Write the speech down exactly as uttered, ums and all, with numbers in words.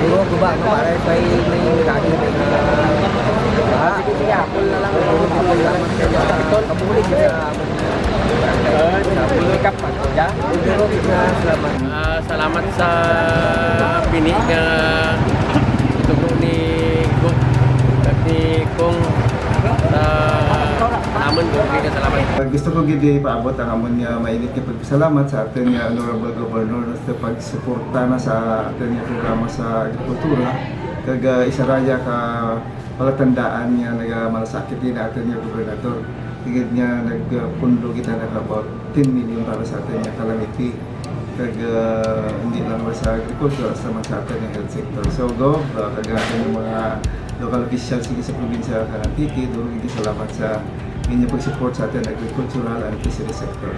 duro, guba, no, para sa may dati, may mga, ah, sige, sige, apple na lang. Duro, guba, salamat sa mga kabulig sa Ah, salamat. Ah, salamat sa bini nga itugro ni Gov, kag ni Cong sa amun, duro gid nga salamat. Gusto ko gid ipaabot ang amun nga mainit nga pagpasalamat sa atun nga Honorable Governor sa pagsuporta na sa atun nga programa sa agrikultura, kag, ah, isara dya ka palatandaan nga nagamalasakit gid atun nga gobernador. Tungod nga nagpundo kita na ka about ten million para sa atun nga calamity. Kag, ah, indi lang sa agriculture, hasta man sa atun nga health sector. So, Gov, ah, kag atun nga mga local officials diri sa probinsya kang Antique, duro gid nga salamat sa inyo pag-support sa atun agricultural and fishery sector.